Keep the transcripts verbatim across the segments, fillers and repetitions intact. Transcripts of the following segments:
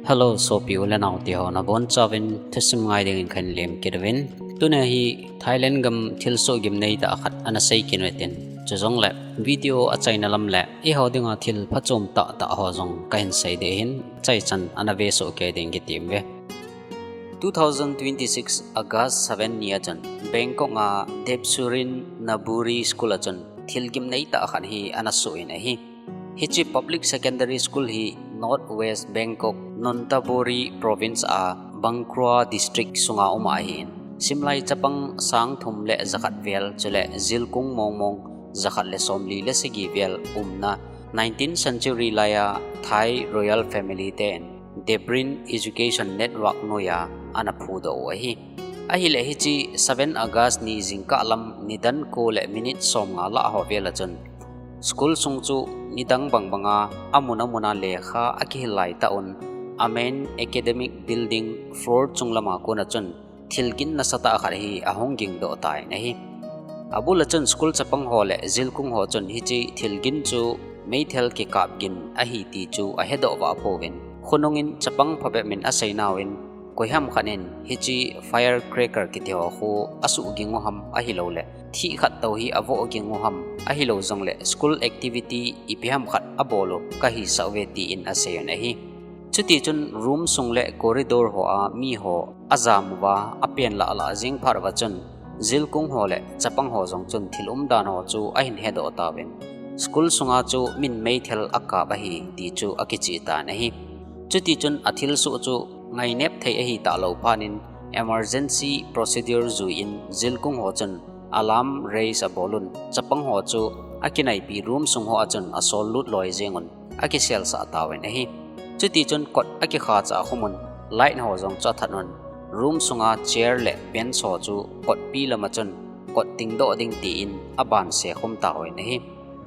Hello, sopi u le nao teho, nabonchauvin thusim ngai dingin kahin lem kit uvin. Tuni hi Thailand gam thilsoh gimnei tah khat ana sei kit u hitin. Chujongle video achaina lam le eiho dinga thil phachom tahtah ho jong kahin sei ding ahin, achaichan ana vesoh kei ding kiti uve. Two thousand twenty-six August seven ni a chun Bangkok a Depsurin Naburi School a chun thil gimnei tah khat hi ana soh in ahi. Hiche public secondary school hi North West Bangkok, Nonthaburi Province a Bangkrua District sunga um ahin, simlai chapang sang thum le jakhat vel, chule jilkung mongmong jakhat le somli le sagi vel umna nineteen century laiya Thai royal family ten Debrin Education Network noiya ana phudoh u ahi. Ahile hiche seven August ni jingkah lam nidan ko le minute somnga lah ho vel a chun school sung chu nidang bangbanga amun amuna lekha akihil laitah un, a main academic building floor chung lama kona chun thilgin nasatah khat hi ahung gingdoh tan ahi. Abul a chun school chapang ho le jilkung ho chun hiche thilgin chu meithal kikap gin ahi ti chu ahedoh vah pouvin, khonungin chapang phabep in asei nauvin, koiham khat in hiche firecracker kiti ho khu asuh ging u ham ahilouleh thih khat tou hi avoh ging u ham ahilou jongle school activity ipi ham khat abol u kahisah uve tin asei un ahi. Chutichun room sung le corridor hoa miho ajam uva apen lah lah jing phat uva chun jilkung ho le chapang ho jong chun thil umdan ho chu ahin hedoh tauvin, school sunga chu min meithal akap ahi ti chu akicheh tan ahi. Chutichun athilsoh chu ngainep thei ahitah lou phat in emergency procedure juiyin jilkung ho chun alarm raise abol un, chapang ho chu akinaipi room sung hoa chun asol lut loi jeng un akiselsah tauvin ahi. Chutichun kot akikha chah khum un, light ho jong chu athat un, room sunga chair le bench ho chu kotpi lama chun kot tingdoh ding tin abanse khum tauvin ahi.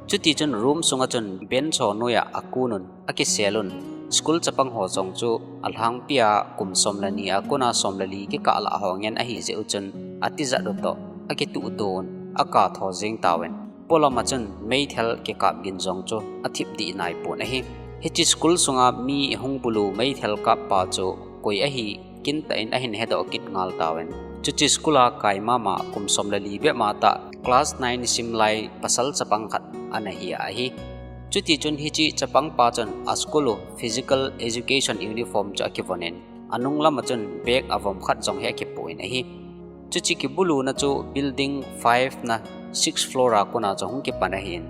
Chutichun room sunga chun bench ho noiya akun un, akisel un, school chapang ho jong chu alhangpia kum som le ni a kona som le li kikah lah ho ngen ahi jeh u chun atijat u toh akituhto un, akatho jeng tauvin, polama chun meithal kikap gin jong chu athip dih naipon ahi. Hiche school sunga mi hung bulu meithal kappa chu koi ahi kintah in ahin hedoh kit ngal tauvin, chuche school a kai mama kum som le li bep matah class nine simlai pasal chapang khat ana hi ahi. Chutichun hiche chapangpa chun aschool u physical education uniform chu akivon in, anung lama chun bag avom khat jong hi akipoh in ahi. Chuche kibuluna chu building five na six floor a kona chu hung kipan ahin,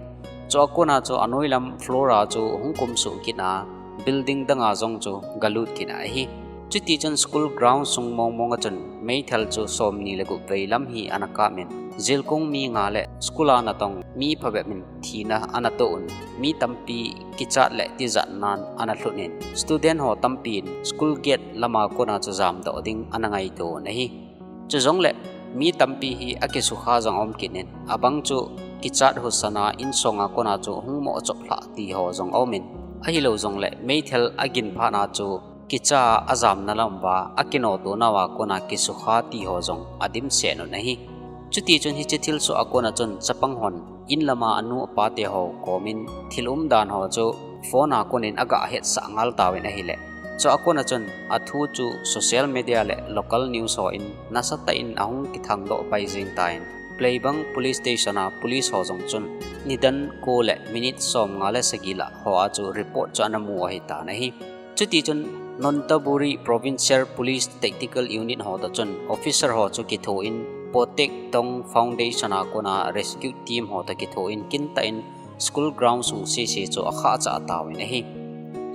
chua kona chu anoilam floor a chu hung kumsuh kit a, building danga jong chu galut kit ahi. Chutichun school ground sung mongmong a chun meithal chu somni le gup vei lam hi ana kap in, jilkung mi nga le school a natong mi phabep in thina ana toh un, mi tampi kichat le tijatnan ana lhut in, student ho tampi in school gate lama kona chu jamdoh ding ana ngaito un ahi. Chujongle mi tampi hi akisukha jong aum kit in, abang chu kichat husana insonga kona chu hung mohchop lhah ti ho jong aumin, ahilou jongle meithal agin phatna chu kicha ajamna lam uva akinoto nauva kona kisukha ti ho jong adimset un ahi. Chutichun hiche thilsoh a kona chun chapang hon in lama anu apate ho komin thil umdan ho chu phone a konin aga hetsah ngal tauvin ahile, chua kona chun athu chu social media le local news ho in nasatah in ahung kithangdoh pai jeng tan, Pleiban Police Station a police ho jong chun nidan ko le minute somnga le sagi lah hoa chu report chu ana mu ahitan ahi. Chutichun Nonthaburi Provincial Police Tactical Unit ho toh chun officer ho chu kithoin Potek Tong Foundation a kona rescue team ho toh kithoin kintah in school ground sung sese chu akhahchah tauvin ahi.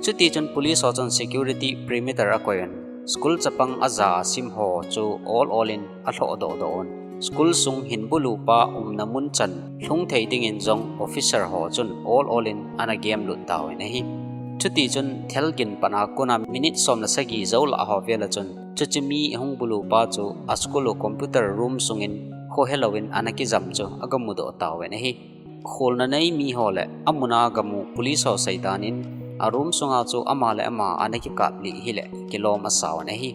Chutichun police ho chun security perimeter akoiyin, school chapang aja asim ho chu ol ol in alhohdoh doh un, school sung hinbulupa umna mun chan lhung thei dingin jong officer ho chun ol ol in ana gemlut tauvin ahi. Chutichun thilgin patna kona minute som le sagi jou lah ho vel a chun, chuche mi hung bulupa chu aschool u computer room sungin khohelouvin ana kijam chu agamudoh tauvin ahi. Kholna nei mi ho le amuna gamu police ho seidan in, a room sunga chu ama le ama ana kikaplih hile kilom asauvin ahi.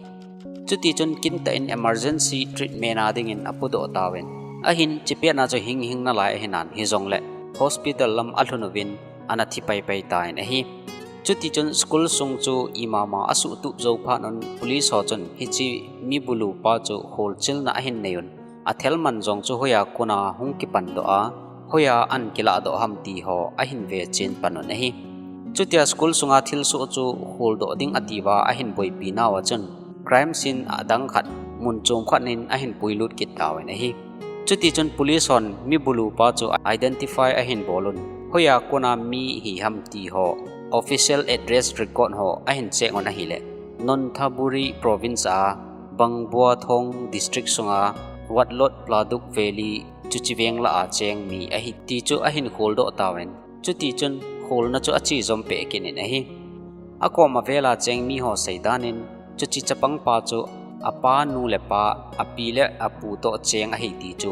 Chutichun kintah in emergency treatment a dingin apudoh tauvin, ahin chipetna chu hing hing nalai ahinan hijongle hospital lam alhun uvin ana thi paipai tan ahi. Chutichun school sung chu imama asuhtup jou phat un police ho chun hiche mi bulu pa chu kholchilna ahin nei un, athelman jong chu hoiya kona hung kipan doh a, hoiya ana kilah doh ham ti ho ahin vechen pan un ahi. Chutia school sunga thilsoh chu kholdoh ding atiuva ahin boipi nauva chun crime scene adang khat mun chom khat in ahin puilut kit tauvin ahi. Chutichun police hon mi bulu pa chu identify ahin bol un, hoiya kona mi hi ham ti ho official address record ho ahin check un ahile, Nonthaburi province a Bangbuathong district sunga Watlot Pladuk Valley chuche veng lah a cheng mi ahi ti chu ahin kholdoh tauvin, chutichun kholna chu ache jom peh kit in ahi. Akom avela cheng mi ho seidan in, chuche chapangpa chu apa nu le pa, api le apu toh cheng ahi ti chu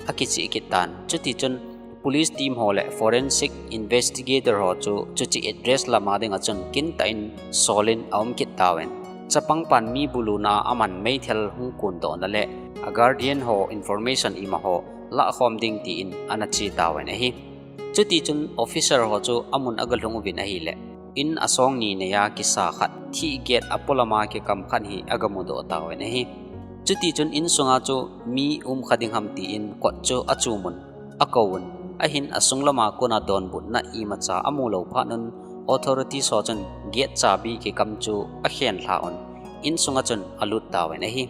akicheh kit tan. Chutichun police team ho le forensic investigator ho chu chuche address lama dinga chun kintah in solin aum kit tauvin, chapangpan mi buluna a aman meithal hung kondohna le a guardian ho information ima ho lahkhom ding tin ana che tauvin ahi. Chutichun officer ho chu amun agalhung uvin ahile, in asong ni neiya kisa khat, thih gate apolama kikam khat hi agamudoh tauvin ahi. Chutichun insunga chu mi umkha ding ham tin kot chu achum un, akou un, ahin asung lama kona donbutna imacha amu lou phat un, authorities ho chun gate chabi kikam chu akhenlha un, insunga chun alut tauvin ahi.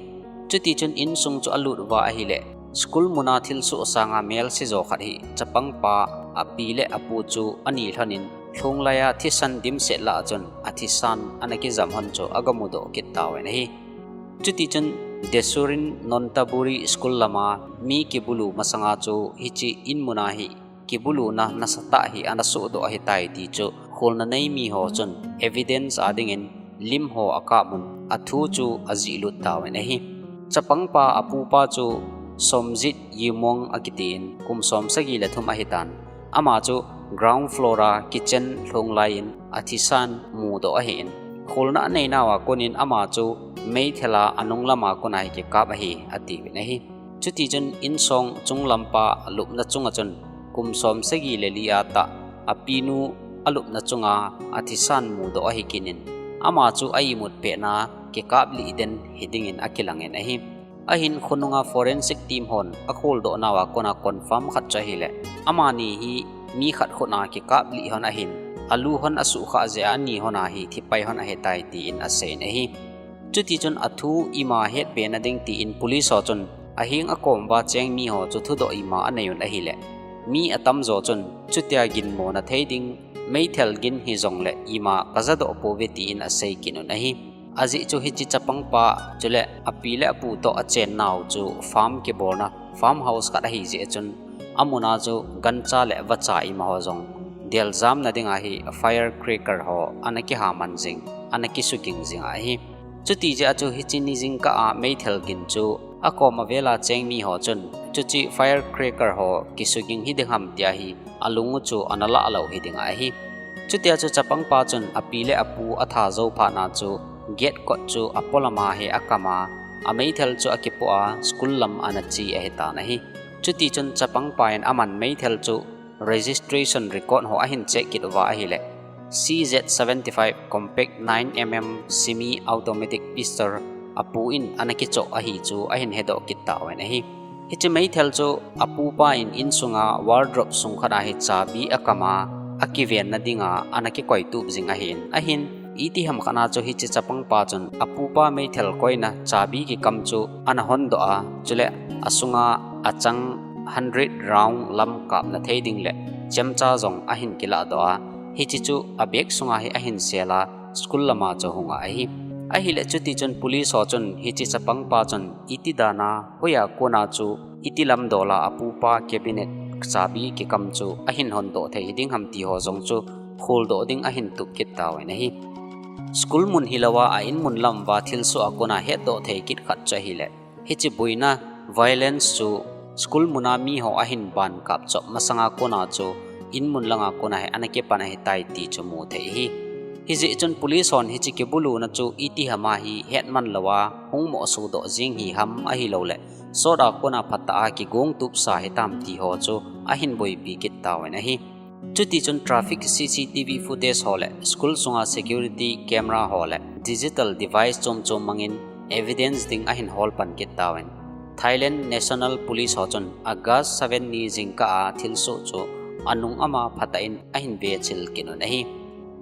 Chutichun insung chu alut uva ahile, school muna thilsoh sanga melse jo khat hi chapangpa api le apu chu ani lhonin, lhunglaiya thisan dimset lah a chun athisan ana kijam hon chu agamudoh kit tauvin ahi. Chutichun Desurin Nonthaburi school lama mi kibulu masanga chu hiche in muna hi kibuluna nasatah hi ana sohdoh ahitai ti chu kholna nei mi ho chun evidence a dingin lim ho akap un, athu chu ajihlut tauvin ahi. Chapangpa apupa chu Somjit Yimung akitin, kum som sagi le thum ahitan. Ama chu ground floor a kitchen lhunglaiyin athisan mudoh ahin, kholna anei nauva konin ama chu meithal a anung lama kona hi kikap ahi, atiuvin ahi. Chutichun insong chunglampa alupna chunga chun kum som sagi le li a tah apinu alupna chunga athisan mudoh ahi kit in, ama chu a imut petna kikaplih den hidingin akilangin ahi. Ahin khonunga forensic team hon akholdoh nauva kona confirm khat chu ahile, amani hi mi khat khutna kikaplih hon ahin, alu hon asuhkhah jeh a ani hon ahi, thipai hon ahitai tin aseiyin ahi. Chutichun athu ima hetbena ding tin police ho chun aheng akom uva cheng mi ho chu thudoh ima anei un ahile, mi atamjo chun chutia ginmona thei ding meithal gin hijongle ima kajadoh pouve tin asei kit un ahi. Ajeh chu hiche chapangpa chule api le apu toh achennau chu farm kibolna farm house khat ahijeh chun, amuna chu gancha le vacha imaho jong deljamna dinga hi firecracker ho ana kihaman jing, ana kisuging jing ahi. Chuti jeh a chu hiche ni jingkah a meithal gin chu akom avela cheng mi ho chun chuche firecracker ho kisuging hiding ham tia hi alung u chu ana lah lou hiding ahi. Chutia chu chapangpa chun api le apu atha jou phatna chu gate kot chu apolama hi akama, ameithal chu akipoh a school lam ana che ahitan ahi. Chutichun chapangpa in aman meithal chu registration record ho ahin check kit uva ahile, C Z seventy-five compact nine M M semi automatic pistol apu in ana kichoh ahi chu ahin hedoh kit tauvin ahi. Hiche meithal chu apupa in insunga wardrobe sung khat a hi chabi akama, akivenna dinga ana kikoitup jing ahin, ahin itiham khat a chu hiche chapangpa chun apupa meithal koina chabi kikam chu ana hondoh a, chule asunga achang hundred round lam kapna thei ding le chemcha jong ahin kilahdoh a, hiche chu a bag sunga hi ahin sel a, school lama chu ahung a ahi. Ahile chutichun police ho chun hiche chapangpa chun iti dana, hoiya kona chu iti lamdola apupa cabinet chabi kikam chu ahin hondoh thei hiding ham ti ho jong chu kholdoh ding ahin tup kit tauvin ahi. School mun hilouva a inmun lam uva thilsoh a kona hetdoh thei kit khat chu ahile, hiche boina violence chu school muna miho ahin ban kapchop masanga kona chu inmun langa kona hi ana kipan ahitai ti chu mu thei ahi. Hijeh chun police hon hiche kibuluna chu itihama hi hetman louva hung mohsohdoh jing hi ham ahilouleh sot a kona phatah a kigongtupsa hitam ti ho chu ahin boipi kit tauvin ahi. Chuti chun traffic C C T V footage ho le school sunga security camera ho le digital device chom chom mangin evidence ding ahin hol pan kit tauvin. Thailand National Police ho chun August seven ni jingkah a thilsoh chu anung ama phatah in ahin vechil kit un ahi.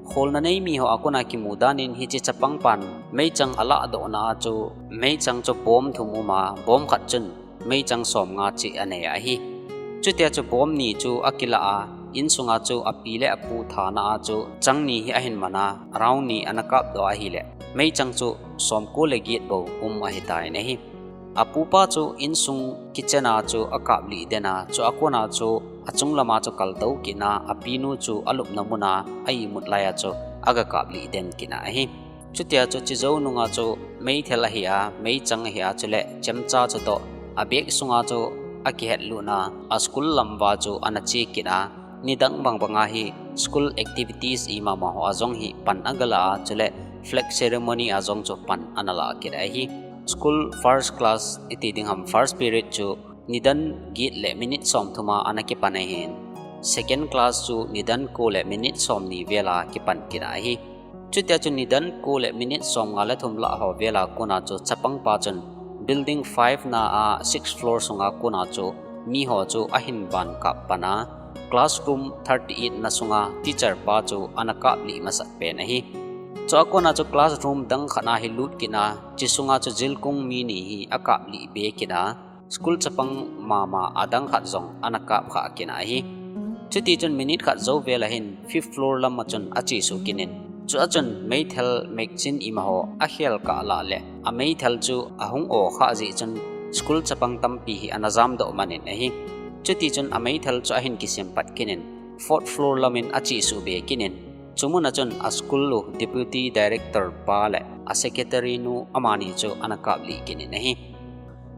Kholna nei mi ho a kona kimu dan in hiche chapang pan meichang alah doh na a chu meichang chu bomb thum um a, bomb khat chun meichang som nga cheh anei ahi. Chutia chu bomb ni chu akilah a, insunga chu api le apu thana a chu chang ni hi ahin man a, round ni ana kap doh ahile meichang chu som ko le get bou um ahitan ahi. Apupa chu insung kitchen a chu akap lih den a, chu akona chu achung lama chu kaltou kit na, apinu chu alupna muna a imut lai a chu aga kap lih den kit na ahi. Chutia chu chijou nunga chu meithel ahi a, meichang ahi a, chule chemcha chutoh abag sunga chu akihet lut na, aschool lam uva chu ana che kit a, nidang bang banga hi school activities imama ho a jong hi pan agalah a, chule flag ceremony a jong chu pan ana lah kit ahi. School first class iti ding ham, first period chu nidan get le minute som thum a ana kipan ahin, second class chu nidan ko le minute som ni vel a kipan kit ahi. Chutia chu nidan ko le minute som nga le thum lah ho vel a kona chu chapangpa chun building five na a sixth floor sunga kona chu mi ho chu ahin van kap pan a, classroom thirty eight na sunga teacher pa chu ana kap lih masat pen ahi. Chu akona chu classroom dang khat na hi lut kit a, chi sunga chu jilkung mi ni hi akap lih be kit a, school chapang mama adang khat jong ana kap kha kit ahi. Chuti chun minute khat jou vel ahin fifth floor lam a chun achesuh kit in, chu a chun meithal magazine imaho akhel kah lah le ameithal chu ahung o kha jeh chun school chapang tampi hi ana jamdoh man in ahi. Chuti chun ameithal chu ahin kisem pat kit in fourth floor lam in achesuh be kit in, chu mun a chun a school u deputy director pa le a secretary nu amani chu ana kap lih kit in ahi.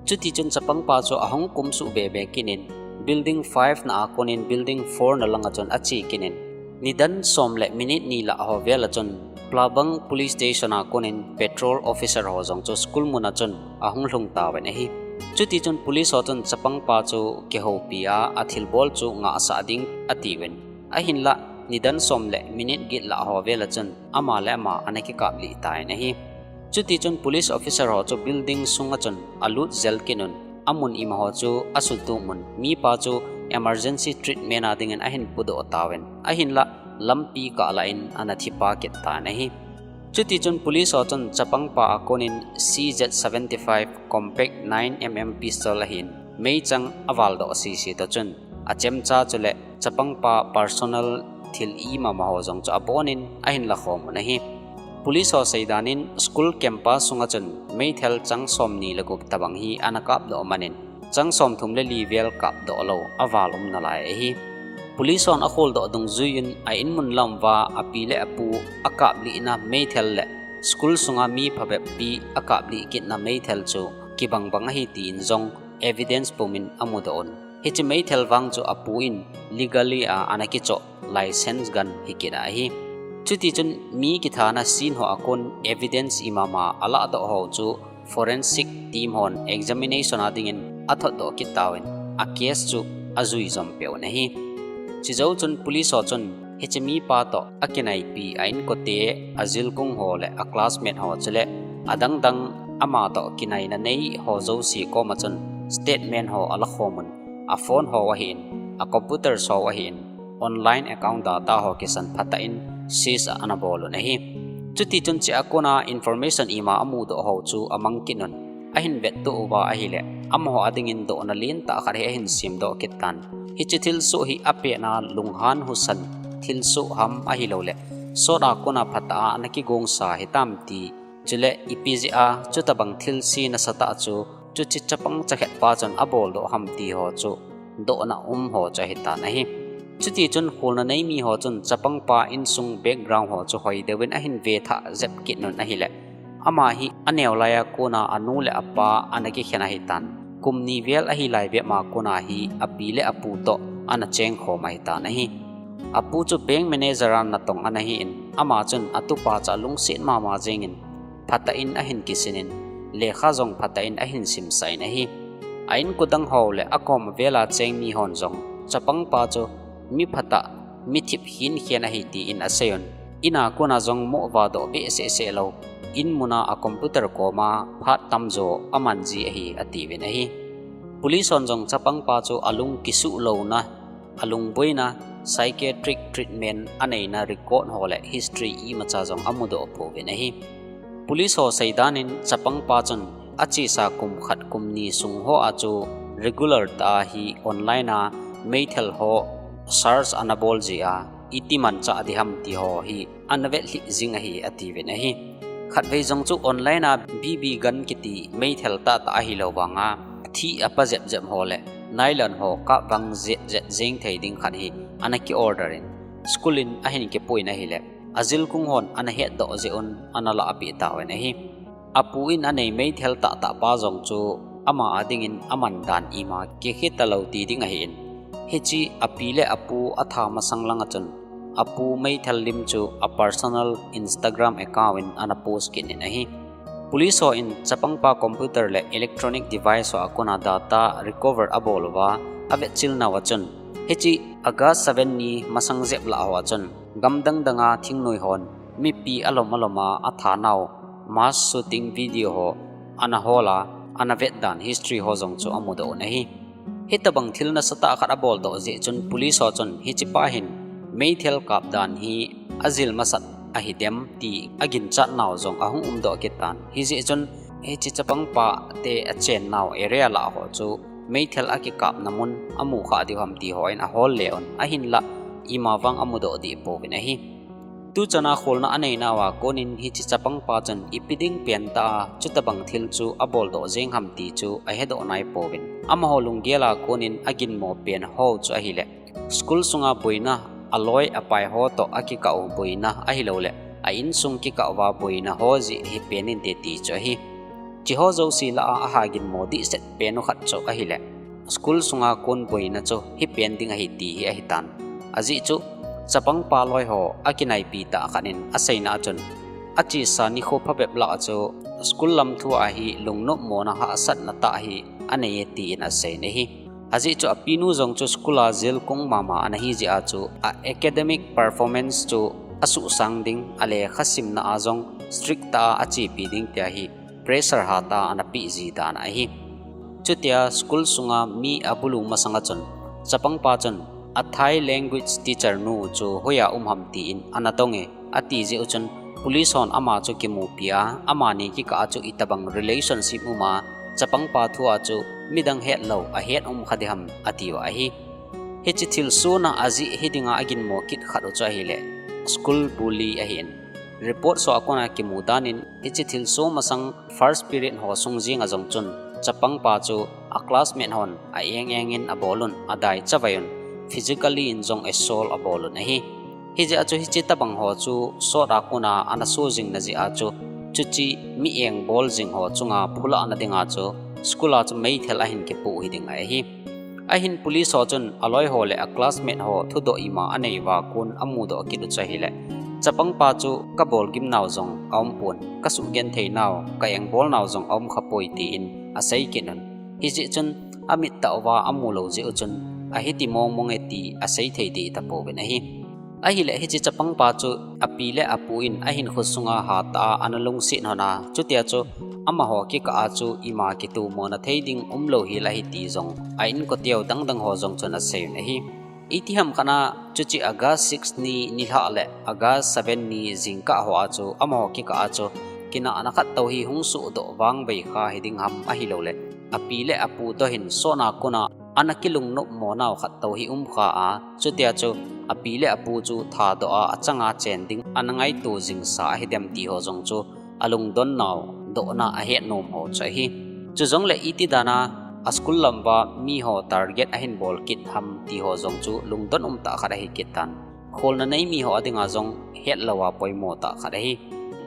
Chuti chun chapangpa chu ahung kumsuh be be kit in building five na a kon in building four na lang a chun ache kit in, nidan som le minute ni lah ho vel a chun Plabang Police Station a kon in patrol officer ho jong chu school mun a chun ahung lhung tauvin ahi. Chuti chun police ho chun chapangpa chu kihoupi a, athilbol chu ngahsah ding atiuvin. Ahinlah nidan som le minute get lah ho vel a chun ama le ama ana kikap lih tan ahi. Chuti chun police officer ho chu building sung a chun alut jel kit un, amun imaho chu asutum un, mipa chu emergency treatment a dingin ahin pudoh tauvin, ahinlah lampi kah lah in ana thipa kit tan ahi. Chuti chun police ho chun chapangpa a kon in C Z seventy five compact nine M M pistol ahin meichang avaldoh sese toh chun achemcha chule chapangpa personal thil imama ho jong chu abon in ahin lakhom un ahi. Police ho seidan in school campus sunga chun meithal chang som ni le gup tabang hi ana kapdoh man in, chang som thum le li vel kapdoh lou aval um nalai ahi. Police hon akholdoh dungjuiyin a inmun lam uva api le apu akaplihna meithal le school sunga mi phabeppi akaplih kitna meithal chu kibang bang ahi tin jong evidence pumin amudoh un. Hiche meithal vang chu apu in legally a ana kichoh license gun hikit ahi. Chuti chun mi kithana scene ho a kon evidence imama alahdoh ho chu forensic team hon examination a dingin athotdoh kit tauvin, a case chu ajui jom peh un ahi. Chujou chun police ho chun hiche mipa toh akinaipi a inkote, ajilkung ho le a classmate ho chule adang dang ama toh kinaina nei ho jouse koma chun statement ho alakhom un, a phone ho ahin, a computers ho ahin, online account data ho kisan phatah in seize a ana bol un ahi. Chuti chun chea kona information ima amudoh ho chu amang kit un, ahin vettoh uva ahile amaho a dingin dohna lentah khat hi ahin semdoh kit tan. Hiche thilsoh hi apehna lunghan husa thilsoh ham ahilouleh sot a kona phatah a ana kigongsa hitam ti, chule ipi jeh a chutobang thilse nasatah chu chuche chapang chakhetpa chun aboldoh ham ti ho chu dohna um ho chu ahitan ahi. Chuti chun kholna nei mi ho chun chapangpa insung background ho chu hoideuvin ahin vethah jep kit un ahile, ama hi aneo laiya kona anu le apa ana kikhen ahitan. Kum ni vel ahilai bep ma kona hi api le apu toh ana chengkhom ahitan ahi. Apu chu bank manager a natong ana hin, ama chun atupa chu alungset mama jengin phatah in ahin kisinin, lekha jong phatah in ahin simsah in ahi. A inko dang ho le akom vela cheng mi hon jong chapangpa chu mi phatah, mithip hin khen ahi tin asei un. Ina kona jong mo vadoh behseh seh lou, in muna a computer koma phat tamjo aman ji ahi atiuvin ahi. Police hon jong chapangpa chu alung kisuh louna, alung boina, psychiatric treatment aneina record ho le history imacha jong amudoh pouvin ahi. Police ho seidan in chapangpa chun achesa kum khat kum ni sung hoa chu regular tah a hi online a meithal ho search ana bol jia, iti manchah ding ham ti ho hi ana vetlhih jing ahi atiuvin ahi. Khatvei jong chu online a B B gun kiti meithal tahtah ahilou vanga thi apa jep jep ho le nylon ho kap vang jet jet jeng thei ding khat hi ana ki order in school in ahin kipuiyin ahile ajilkung hon ana hetdoh jeh un ana lahpeh tauvin ahi. Apu in anei meithal tahtah pa jong chu ama adingin aman dan ima kikhe talou ti ding ahin. Hiche api le apu atha masang langa chun apu meithal lim chu a personal Instagram account in ana post kit in ahi. Police ho in chapangpa computer le electronic device ho a kona data recover abol uva avetchil nauva chun, hiche August seven ni masang jep lah hoa chun gam dang danga thingnoi hon mipi alom aloma atha nau mass shooting video ho ana hol a, ana vet dan history ho jong chu amudoh un ahi. Hitabang thil nasatah khat aboldoh jeh chun police ho chun hichepa hin meithal kap dan hi ajil masat ahidem ti aginchat nau jong ahung umdoh kit tan. Hijeh chun hiche chapangpa te achen nau area lah ho chu meithal akikapna mun amu kha diu ham ti ho in ahol le un ahinlah ima vang amudoh deh pouvin ahi. Tuchana kholna anei nauva konin hiche chapangpa chun ipi ding pentah a chutabang thil chu aboldoh jeng ham ti chu ahedoh naipouvin. Amaho lunggel a konin aginmo pen ho chu ahile school sunga boina, aloi apai ho toh akikah u boina ahilouleh a insung kikah uva boina ho jeh hipen inte ti chu ahi. Hiche ho jouse lah a aha ginmo dehset pen u khat chu ahile school sunga kon boina chu hipen ding ahi ti hi ahitan. Ajeh chu chapangpa loi ho akinaipi tah khat in aseina a chun achesa nikho phabep lah a chu school lam thua hi lungnopmona hahsatna tah hi anei e tin aseiyin ahi. Ajeh chu apinu jong chu school a jilkung mama ana hi jeh a chu a academic performance chu asuhsang ding, alekha simna a jong strict tah a achepi ding tia hi pressure hatah a ana peh ji dan ahi. Chutia school sunga mi abulu masanga chun chapangpa chun a Thai language teacher nu chu hoiya um ham tin ana dong e, ati jeh u chun police hon ama chu kimupi a, amani kikah a chu itabang relationship um a, chapangpa thua chu midang hetlou ahet um kha ding ham atiuva ahi. Hiche thilsohna ajeh hidinga aginmo kit khat u chu ahile school bully ahin. Report ho a kona kimu danin hiche thilsoh masang first period ho sung jenga jong chun chapangpa chu a classmate hon a eng engin abol un, adai chavai un, physically in jong assault abol un ahi. Hijeh a chu hiche tabang ho chu sot a kona ana so jingna jeh a chu chuche mi engbol jing ho chunga phulahna dinga chu school a chu meithal ahin kipoh hiding ahi. Ahin police ho chun aloi ho le a classmate ho thudoh ima anei uva kon amudoh kit u chu ahile chapangpa chu kabol gim nau jong aumpon, kasugenthei nau, ka engbol nau jong aum khapoi tin asei kit un. Hijeh chun amit tah uva amulou jeh u chun ahiti mong mong e ti asei thei deh tapouvin ahi. Ahile hiche chapangpa chu api le apu in ahinkho sunga hatah a ana lungset hon a, chutia chu amaho kikah a chu ima kitomona thei ding umlou hel ahi ti jong a inkote u dang dang ho jong chun aseiyin ahi. Itiham khat a chuche August six ni nilhah le August seven ni jingkah ho a chu amaho kikah a chu kinahna khat tou hi hung sohdoh vangvei kha hiding ham ahilouleh api le apu toh hin sot a kona ana kilungnopmo nau khat tou hi um kha a, chutia chu api le apu chu thadoh a achanga chen ding ana ngaito jingsa ahidem ti ho jong chu alungdon nau dohna ahet nom ho chu ahi. Chujongle iti dan a a school lam uva mi ho target ahin bol kit ham ti ho jong chu lungdon um tah khat ahi kit tan. Kholna nei mi ho adinga jong hetlou a poimo tah khat ahi.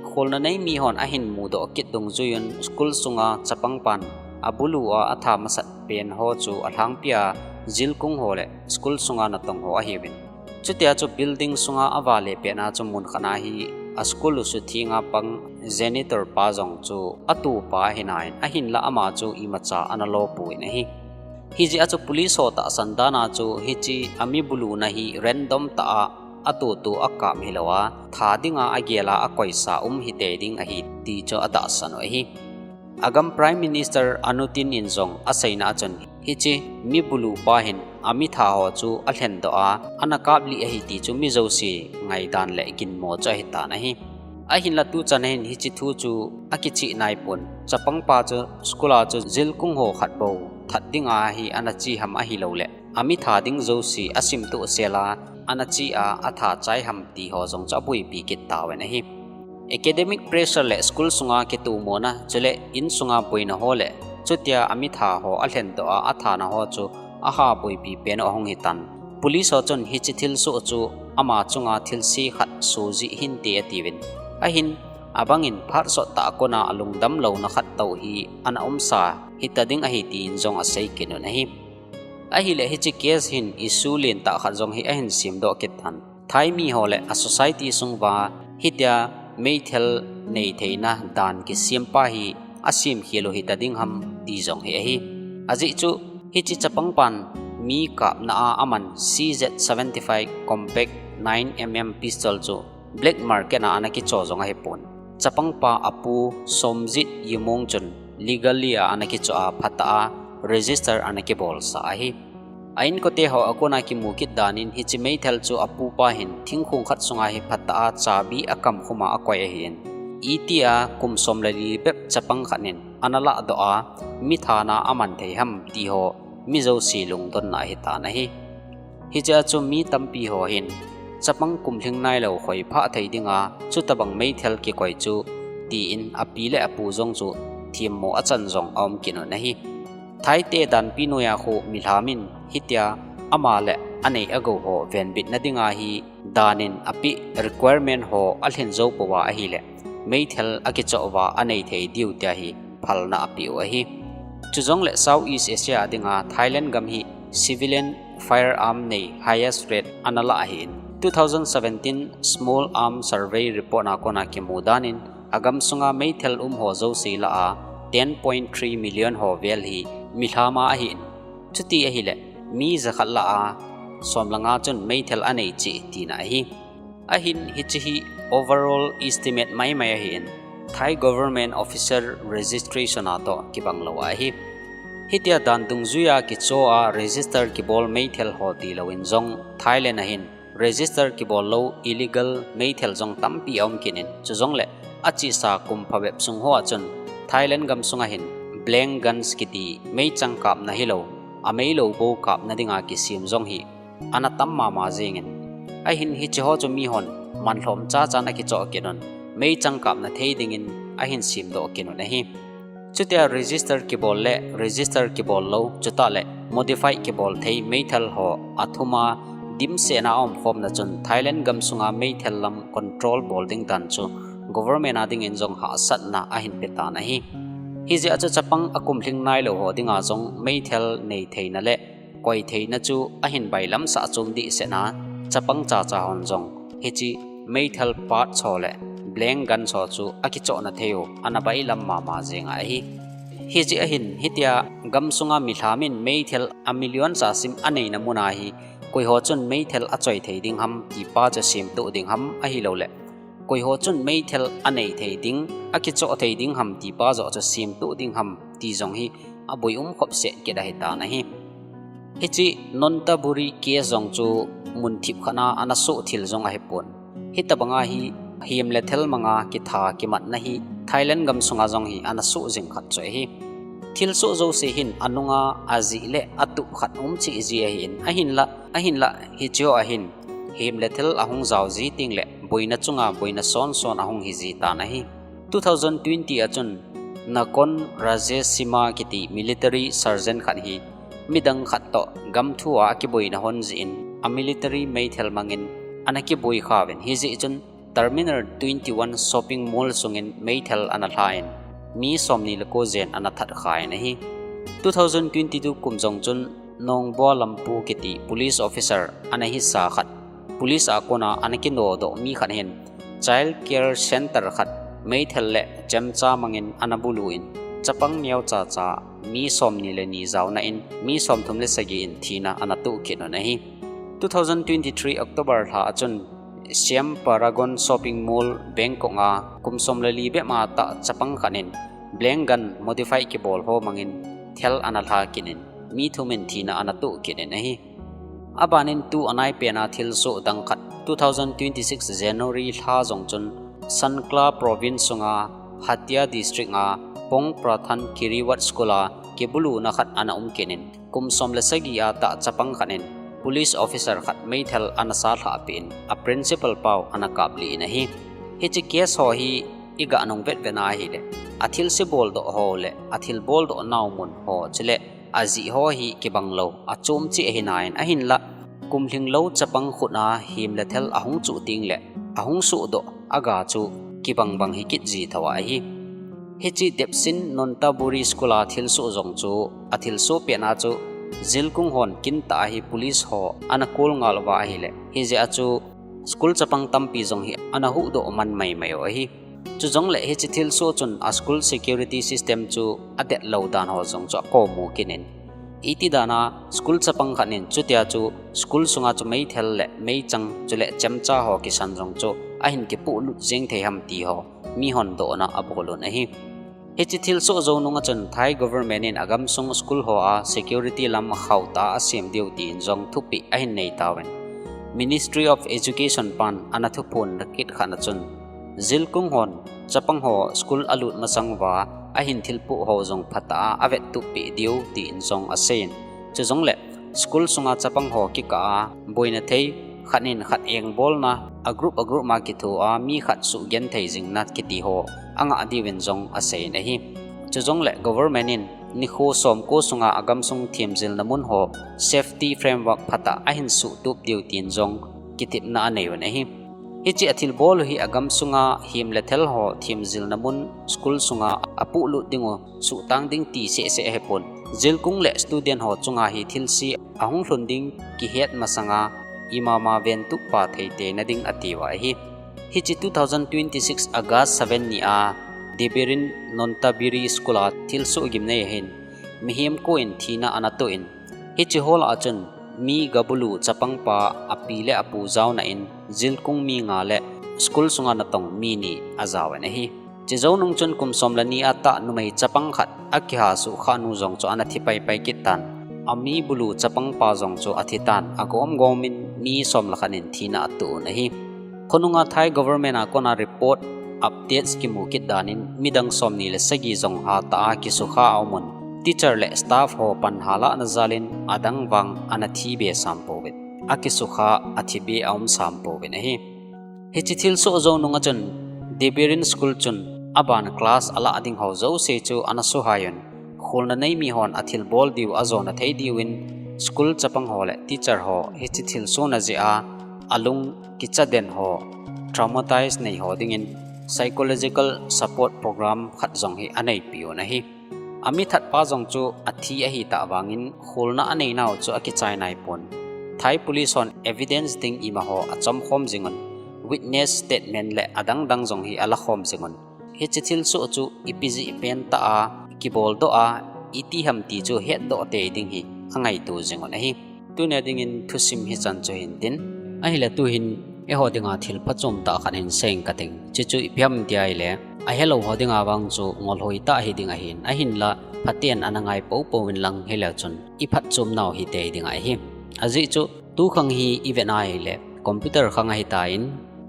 Kholna nei mi hon ahin mudoh kit dungjuiyun school sunga chapangpan abulu a atha masat pen ho chu alhangpia jilkung ho le school sunga natong ho ahiuvin. Chutia chu building sunga avale petna chu mun khat a hi a school u suthenga pang janitor pa jong chu atupa ahinain, ahinlah ama chu imacha ana lopon ahi. Hijeh a chu police ho tahsan dan a chu hiche a mi buluna hi random tah a atutu a kap hilou a, tha dinga agel a akoisa um hitei ding ahi ti chu atahsan u ahi. Agam Prime Minister Anutin in jong aseina a chun hiche mi bulu pa hin a mi tha ho chu alhendoh a, ana kap lih ahi ti chu mi jouse ngaidan le ginmo chu ahitan ahi. Ahinla tuchan hin hiche thu chu akichih naipon, chapang pa chu school a chu jilkung ho khat bou that dinga hi ana che ham ahilouleh a mi tha ding jouse asimtoh sel a ana che a, atha chai ham ti ho jong chu abuipi kit tauvin ahi. Academic pressure le school sunga kitomona, chule insunga boina ho le chutia a mi tha ho alhendoh a athana ho chu aha buipi pen u ahung hitan. Police ho chun hiche thilsoh chu ama chunga thilse khat soh jeh hinte atiuvin. Ahin, abangin phat sottah a kona alungdam louna khat tou hi ana umsa hita ding ahi tin jong asei kit un ahi. Ahileh hiche case hin issue lentah khat jong hi ahin semdoh kit tan. Thai mi ho le a society sunguva hitia meithal neitheina dan kisem pa hi asemkhel u hita ding ham ti jong hi ahi. Ajeh chu hiche chapang pan mi kapna a aman C Z seventy-five Compact nine M M pistol chu black market a ana kicho jong ahipon, chapang pa apu Somjit Yimung chun legally a ana kicho a, phatah a register ana kibolsa ahi. A inkote ho a kona kimu kit danin hiche meithal chu apupa hin thingkhong khat sunga hi phatah a chabi akamkhum a akoi ahin, itia kum som le li bep chapang khat in ana lahdoh a, mi thana aman thei ham ti ho mi jouse lungdonna ahitan ahi. Hichea chu mi tampi ho hin chapang kum lhing nailou khoiphah thei dinga chutobang meithal kikoi chu, tin api le apu jong chu themmo achan jong aum kit un ahi. Thaite danpi noiya khu milham in hitia ama le anei agou ho venbitna dinga hi danin apeh requirement ho alhin jou pouva ahileh, meithal akichoh uva anei thei diu tia hi phalna apeh u ahi. Chujongleh South East Asia dinga Thailand gam hi civilian firearm nei highest rate ana lah ahin, two thousand seventeen Small Arms Survey report a kona kimu danin, agam sunga meithal um ho jouse lah a ten point three million ho vel hi milham a ahin, chuti ahileh mi jakhat lah a som le nga chun meithal anei cheh tina ahi. Ahin hiche hi overall estimate maimai ahin, Thai government officer registration a toh kibang lou ahi. Hitia dan dungjuia kicho a register kibol meithal ho tilouvin jong Thailand a hin register kibol lou illegal meithal jong tampi aum kit in, chujongleh achesa kum phabep sung hoa chun Thailand gam sunga hin blank guns kiti meichang kapna hilou, ameilou bou kapna dinga kisem jong hi ana tam mama jengin, ahin hiche ho chu mihon manlhom chachan akichoh kit un, meichang kapna thei dingin ahin semdoh kit un ahi. Chutia register kibol le register kibol lou, chutah le modify kibol thei meithal ho athum a dimsetna aumkhomna chun Thailand gam sunga meithal lam control bol ding dan chu government a dingin jong hahsatna ahin petan ahi. Hijeh a chu chapang akum lhing nailou ho dinga jong meithal neitheina le koitheina chu ahin bailamsah chom dehset a, chapang chacha hon jong hiche meithal parts ho le blank guns ho chu akichohna theiu ana bailam mama jenga ahi. Hijeh ahin hitia gam sunga milham in meithal a million sa sim aneina muna hi koiho chun meithal achoi thei ding ham ti pa chu semtoh ding ham ahilouleh, koiho chun meithal anei thei ding, akichoh thei ding ham ti pa joh chu semtoh ding ham ti jong hi aboi um khopset kit ahitan ahi. Hiche Nonthaburi case jong chu mun thip khat a ana soh thil jong ahipon, hitobanga hi hem le thal manga kitha kimatna hi Thailand gam sunga jong hi ana soh jing khat chu ahi. Thilsoh jouse hin anunga ajeh le atup khat um cheh ji ahin, ahinla, ahinla hicheho a hin hem le thal ahung jao ji tengleh boina chunga boina sonson ahung hiji tan ahi. Two thousand twenty a chun Nakhon Ratchasima kiti military sergeant khat hi midang khat toh gam thua akiboina hon jeh in a military meithal mangin ana kiboi khauvin, hijeh chun Terminal twenty-one shopping mall sungin meithal ana lhan, mi somni le ko jen ana that khan ahi. Two thousand twenty-two kum jong chun Nongbah Lampu kiti police officer ana hisa khat police a kona ana kinodoh mi khat hin child care center khat meithal le chemcha mangin ana bulu in, chapang neocha cha mi somni le ni jaona in mi somthum le sagi in thina ana toh kit un ahi. Two thousand twenty-three October lha a chun Siam Paragon Shopping Mall, Bangkok a kum som le li bep a tah chapang khat in blank gun modify kibol ho mangin thal ana lha kit in mi thum in thina ana toh kit in ahi. Abanin tu anai pena thilsoh dang khat two thousand twenty-six January lha jong chun Sangkhla Province sunga Hatia District a Pong Prathan Kiriwat School a kibuluna khat ana um kit in kum som le sagi a tah chapang khat in police officer khat meithal ana sa lhah peh in a principal pau ana kaplih in ahi. Hiche case ho hi i ga nung vetvet na ahile, a thilse boldoh ho le a thil boldoh nau mun ho chule ajih ho hi kibang lou, achom cheh ahi nai in ahinlah kum lhinglou chapang khut a hem le thal ahung chuh teng le ahung sohdoh aga chu kibang bang hi kit ji tho ahi. Hiche Debsin Nonthaburi School a thilsoh jong chu a thilsoh pet na chu Zilkung hon kin tah a hi police ho ana kol ngal uva ahile, hijeh a chu school chapang tampi jong hi ana huhdoh man mai mai u ahi. Chujongle hiche thilsoh chun a school security system chu adetlou dan ho jong chu akomu kit in, iti dan a school chapang khat in chutia chu school sunga chu meithal le meichang chule chemcha ho kisan jong chu ahin kipohlut jeng thei ham ti ho mihon dohna abol un ahi. Hiche thilsoh jou nunga chun Thai government in agamsung school ho a security lam khauh tah a asem diu tin jong thupeh ahin nei tauvin, Ministry of Education pan ana thuphon na kit khat na chun Zilkung hon chapang ho school alut masang uva ahin thilpoh ho jong phatah a avettup peh diu tin jong aseiyin, chujongle school sunga chapang ho kikah a boina thei, khat in khat engbolna, a group a group ma kitho a mi khat suhgenthei jingna kiti ho angah diuvin jong aseiyin ahi. Chujongle government in nikho somko sunga agamsung themjilna mun ho safety framework phatah ahin suhtup diu tin jong kitepna aneiyun ahi. Hiche athilbol u hi agamsunga hem le thal ho themjilna mun school sunga apohlut dingu suhtang ding ti sehseh ahipon, Zilkung le student ho chunga hi thilse ahung lhun ding kihet masanga imama ventup pa theitei na ding atiuva ahi. Hiche two thousand twenty-six August seven ni a Debirin Nonthaburi School a thilsoh gimnei ahin mihem ko in thina ana toh in, hiche ho lah a chun mi gabulu chapang pa api le apu jaona in Zilkung mi nga le school sunga natong mi ni ajaovin ahi. Chejou nung chun kum som le ni a tah numei chapang khat akiha suhkhah nu jong chu ana thi paipai kit tan, ami bulu chapang pa jong chu athi tan, agomgom in mi som le khat in thina atoh un ahi. Khonunga Thai government a kona report updates kimu kit dan in midang somni le sagi jong hatah a kisukha aumun, teacher le staff ho panhalahna jal in adang vang ana thibe sampouvin, akisukha athibe aum sampouvin ahi. Hiche thilsoh jou nunga chun Debirin School chun aban class alah ding ho jouse chu ana suhaiyun, kholna nei mihon athilbol diu ajona thei diuvin school chapang ho le teacher ho hiche thilsohna jeh a alung kicha den ho, traumatize nei ho dingin psychological support program khat jong hi aneipiuvin ahi. Amithatpa jong chu athi ahitah vangin kholna aneinau chu akichai naipon, Thai police hon evidence ding imaho achomkhom jingun, witness statement le adangdang jong hi alakhom jingun, hiche thilsoh chu ipi jeh pentah a kiboldoh a, iti ham ti chu hetdoh tei ding hi angaito jingun ahi. Tunia dingin thusim hichan chu hintin, ahile tuhin eiho dinga thil phachomtah khat hin seing kating. Chuchu ipi ham tia ahile, ahelou ho dinga vang chu ngolhoi tah hiding ahin, ahinla phaten ana ngai poupou inlang hileu chun iphatchomnau hitei ding ahi. Ajeh chu tukhang hi ivet a ahile computer khang ahitan,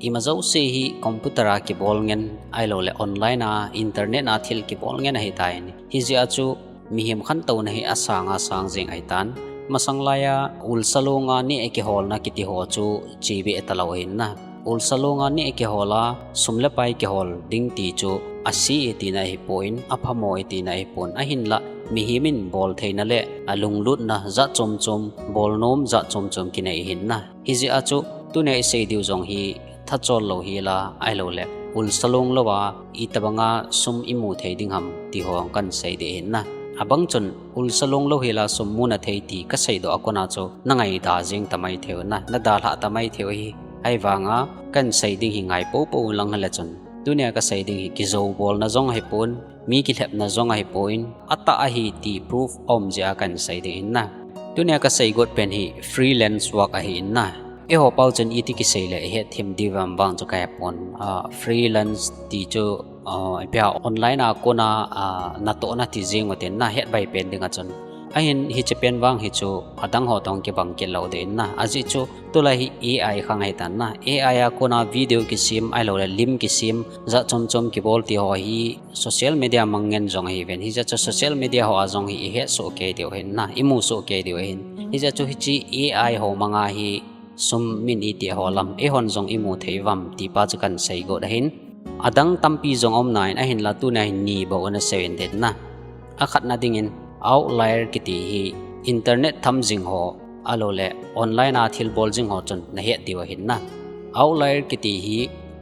ima jouse hi computer a kibol ngen ahiloule online a, internet a thil kibol ngen ahitan, hijeh a chu mihem khantouna hi asanga sang jeng ahitan. Masanglai a ulsa longa neh kiholna kitiho chu chebeh talou ahin na, ulsa longa neh kihol a sum le pai kihol ding ti chu ase e tina ahipon, aphamo e tina ahipon, ahinla mihem in boltheina le alunglutna jat chomchom, bolnom jat chomchom kinei ahin na. Hijeh a chu tunia isei diu jong hi thachol lou hila ahiloule ulsa long louva itobanga sum imu thei ding ham tiho kahin sei ding ahin na. Abang chun ulsa long lou hila sum muna thei ti kaseidoh a kona chu nangaida jeng tamai theiu na, nadalhah tamai theiu ahi. Ahivanga kahin sei ding hi ngai poupou lang hile chun Tunia kasei ding hi kijou bolna jong ahipon, mi kilhepna jong ahipon, atah ahi ti proof aum jeh a kahin sei ding ahin na. Tunia kasei got pen hi freelance work ahin na. Eiho pau chun iti kisei le ihet them diu ham vang chu kahepon. Ah, freelance ti chu, ah, ipi ham, online a kona, ah, natohna ti jeng utin na, het bai pen ding a chun. Ahin hiche pen vang hi chu adang ho toh kibang kit lou ding ahin na. Ajeh chu tulai hi A I khang ahitan na. A I a kona video kisem, ahilou le lim kisem, jat chom chom kibol ti ho hi social media mang ngen jong ahiuvin. Hijeh chu social media ho a jong hi ihet soh kei diu ahin na, imu soh kei diu ahin. Hijeh chu hiche A I ho manga hi sum min iti ho lam eihon jong imu thei uvam ti pa chu kahin sei got ahin. Adang tampi jong aum nan ahinla tunia hi ni bou ana sei u hite na. Akhatna dingin Outlier kiti hi internet tham jing ho, ahilou le online a thil bol jing ho chun nahet diu ahin na. Outlier kiti hi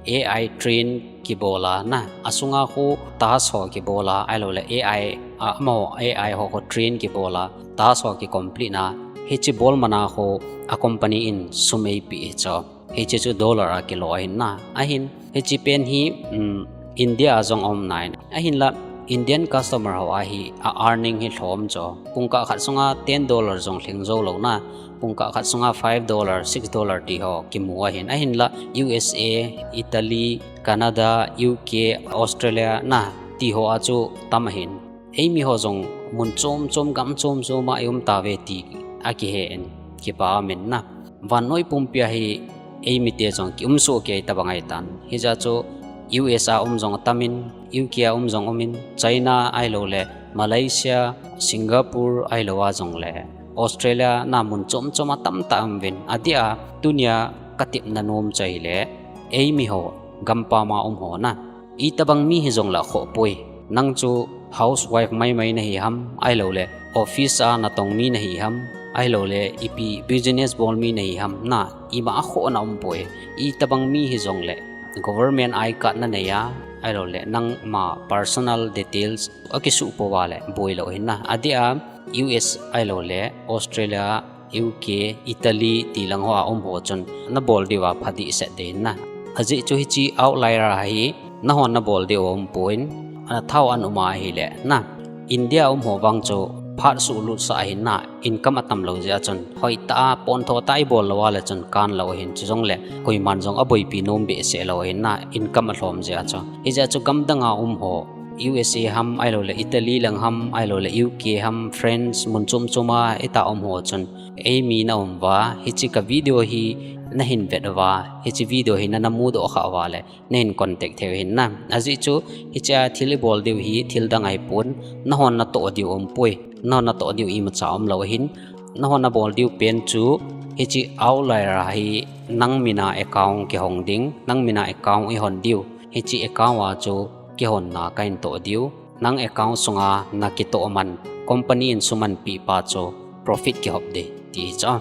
A I train kibol a na, asunga khu task ho kibol a, ahilou le A I, a, amaho A I ho khu train kibol a, task ho kicomplete na, hiche bol man a khu a company in sum eipeh hi chu. Hiche chu dollar a kilo ahin na. Ahin, hiche pen hi, um, India a jong aum nan. Ahinla, Indian customer ho a hi a earning hi lhom chu. Pungkah khat sunga ten dollar jong lhing jou lou na. Pungkah khat sunga five dollar, six dollar ti ho kimu ahin. Ahinla, U S A, Italy, Canada, U K, Australia na ti ho a chu tam ahin. Eimi ho jong mun chom chom, gam chom chom a i um tauve ti akihen, kipa aum in na. Vannoi pumpi a hi eimite jong ki um soh kei tabang ahitan. Hijeh chu U S a um jong atam in, U K a um jong um in, China ahilou le Malaysia, Singapore ahilou a jong le Australia na mun chom chom a tamtah aum uvin. Adeh a tunia katepna nom chu ahile eimi ho, gampam a um ho na. Itobang mi hijong le akhoh poi. Nang chu housewife maimai nahi ham, ahilou le office a natong mi nahi ham, ahilou le ipi business bol mi nahi ham na, ima akhohna um poi. Itobang mi hijong le government I card nanei a, ahilou le nangma personal details akisuh pouva le boi lou ahin na. Adeh a U S ahilou le Australia, U K, Italy ti lang ho a um ho chun nabol diu a pha dehset ding ahin na. Ajeh chu hiche Outlier a hi nahon nabol diu aum pon, ana thao an um a ahile na. India a um ho vang chu phat suh lut sah ahin na, income atam lou jeh a chun. Hoitah a, pontho tah a ibol lou a le chun kan lou ahin, chujongle koiman jong aboipi nom behseh lou ahin na, income alhom jeh a chu. Hijeh a chu gamdang a um ho, U S A ham, ahilou le Italy lang ham, ahilou le U K ham, France, mun chom chom a itah a um ho chun, eimi na um uva, hiche ka video hi nahin vet uva, hiche video hi nana mudoh kha uva le, nahin contact thei u ahin na. Ajeh chu, hiche a thil ibol diu hi, thil dang ahipon, nahon natoh diu aum poi, nahon natoh diu imacha aum lou ahin, nahon nabol diu pen chu, hiche Outlier a hi, nang min a account kihong ding, nang min a account ihon diu, hiche account a chu, kihonna kahin toh diu, nang account sunga nakitoh man, company in sum anapeh pa chu profit kihop ding, ti hi chu.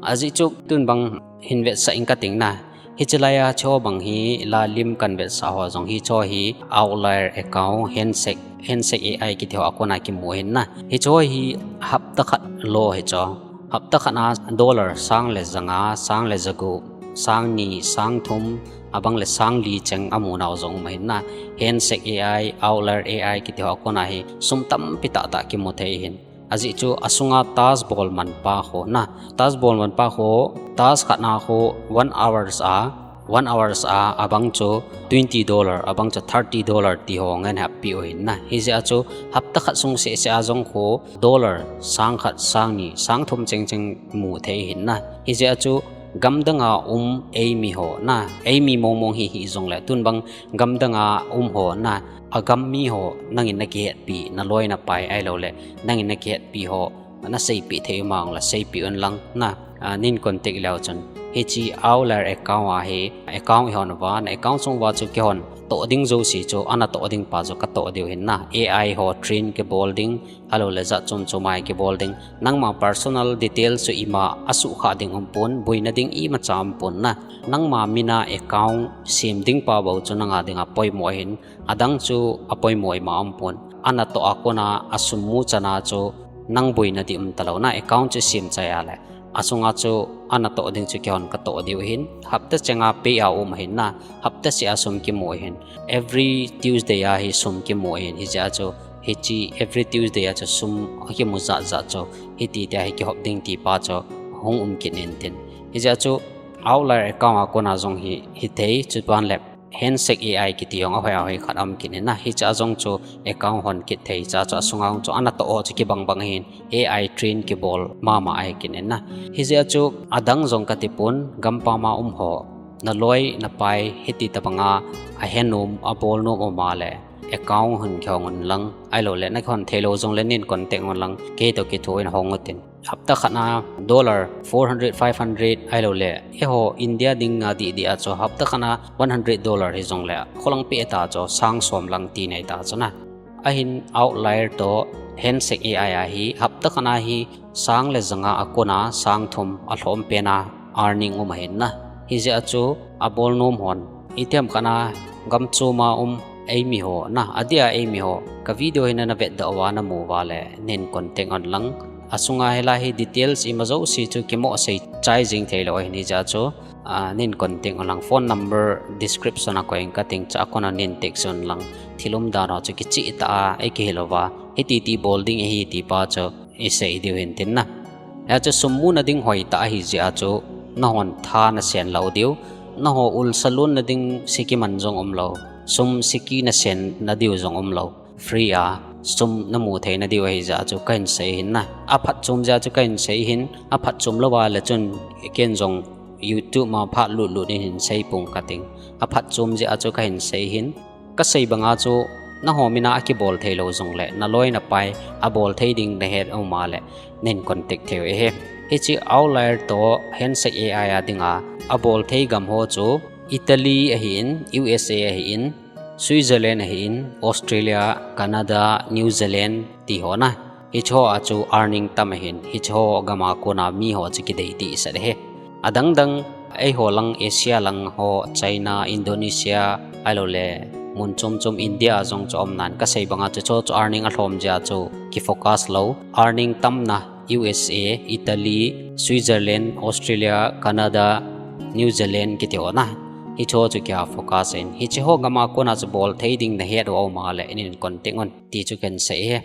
Ajeh chu tun bang hin vetsah inge kating na. Hiche laiya hicheho bang hi la lim kahin vetsah ho jong hicheho hi Outlier account, Handshake, Handshake A I kiti ho a kona kimu ahin na. Hicheho hi hapta khat lou hi chu. Hapta khat a dollar sang le janga, sang le jagup, sang ni, sang thum, abang le sang li cheng amu nau jong um ahin na. Handshake A I, Outlier A I kiti ho a kona hi sum tampi tahtah kimu thei ahin. Ajeh chu asunga task bol man pa khu na. Task bol man pa khu, task khat na khu one hours a, one hours a, abang chu twenty dollar, abang chu thirty dollar ti ho ngen happi u ahin na. Hijeh a chu hapta khat sung seh seh a jong khu dollar sang khat, sang ni, sang thum cheng cheng mu thei ahin na. Hijeh a chu gamdang a um eimi ho na, eimi mong mong hi hijongle, tun bang gamdang a um ho na, agam mi ho, nangin nakihetpi, naloi napai ahilou le, nangin nakihetpi ho, naseipeh thei u mang le, seipeh un lang na, a, nahin contact leu chun. Hiche Outlier account a hi, account ihon uva, na account sung uva chu kihon toh ding jouse chu, ana toh ding pa chu katoh diu ahin na, A I ho train kibol ding, ahilou le jat chom chom a kibol ding. Nangma personal details chu ima asuhkhah ding um pon, boina ding imacha um pon na. Nangma min a account sem ding pa bou chu nanga dinga poimo ahin, adang chu apoimo ima um pon. Ana toh a kona asum mu chan a chu nang boina ding um talou na, account chu sem chai a le. Asunga chu ana toh ding chu keihon katoh diu ahin, hapta chenga payout um ahin na, hapta seh a sum kimu ahin. Every Tuesday a hi sum kimu ahin, hijeh a chu, hiche every Tuesday a chu sum akimu jat jat chu, hiti tia hi kihop ding ti pa chu, hung um kit in tin. Hijeh a chu, Outlier account a kona jong hi, hithei, chuban le, Handshake A I kiti jong ahoi ahoi khat aum kit in na, hiche a jong chu account hon kit thei, hiche a chu asunga jong chu ana toh ho chu kibang bang ahin, A I train kibol mama ahi kit in na. Hijeh a chu adang jong kati pon, gampam a um ho, naloi napai hiti tabanga ahenom, abolnom um a le, account hon kihong un lang, ahilou le nakihon theilou jong le nin contact un lang, kei toh kitho in hong utin. Hapta khat na dollar four hundred, five hundred ahilou le, eiho India dinga dih dih a chu hapta khat na one hundred dollar hijong le, kholang peh ta chu sang som lang ti nei ta chu na. Ahin Outlier toh Handshake A I a hi hapta khat na hi sang le janga akona sang thum alhom pen a earning um ahin na. Hijeh a chu abolnom hon, itiham khat na gam chom a um eimi ho na, adeh a eimi ho, ka video hi nana vetdoh uva namu uva le, nin contact un lang. Asunga hilai hi details ima jouse chu kimoh sei chai jing theilou ahin, hijeh a chu, a, nin contact un lang, phone number description a koi ing kating, chua kona nin text un lang, thil umdan ho chu kicheh tah a eikihil uva, hiti ti bol ding ahi ti pa chu isei diu hin tin na. Hia chu sum muna ding hoitah ahijeh a chu, nahon tha nasen lou diu, naho ul salon na ding sikiman jong umlou, sum siki nasen na diu jong umlou, free a sum namu thei na diu ahijeh a chu kahin sei hin na. Aphatchom jeh a chu kahin sei hin, aphatchom lou a le chun ken jong YouTube ma phat lut lut in hin sei pong kating. Aphatchom jeh a chu kahin sei hin, kasei banga chu, naho mina akibol theilou jong le, naloi napai abol thei ding nahet um a le, nin contact thei u ahi. Hiche Outlier toh Handshake A I a dinga abol thei gam ho chu, Italy ahin, U S A ahin, Switzerland ahin, Australia, Canada, New Zealand ti ho na. Hiche ho a chu earning tam ahin, hiche ho gam a kona mi ho chu kidei dehset ahi. Adang dang, eiho lang Asia lang ho, China, Indonesia, ahilou le, mun chom chom India a jong chu aum nan, kasei banga chu, chu, chu earning alhom jeh a chu kifocus lou, earning tamna, U S A, Italy, Switzerland, Australia, Canada, New Zealand kiti ho na. Hiche ho chu kia focus in, hiche ho gam a kona chu bol thei ding nahet u aum a le, nin contact un ti chu kahin sei ahi.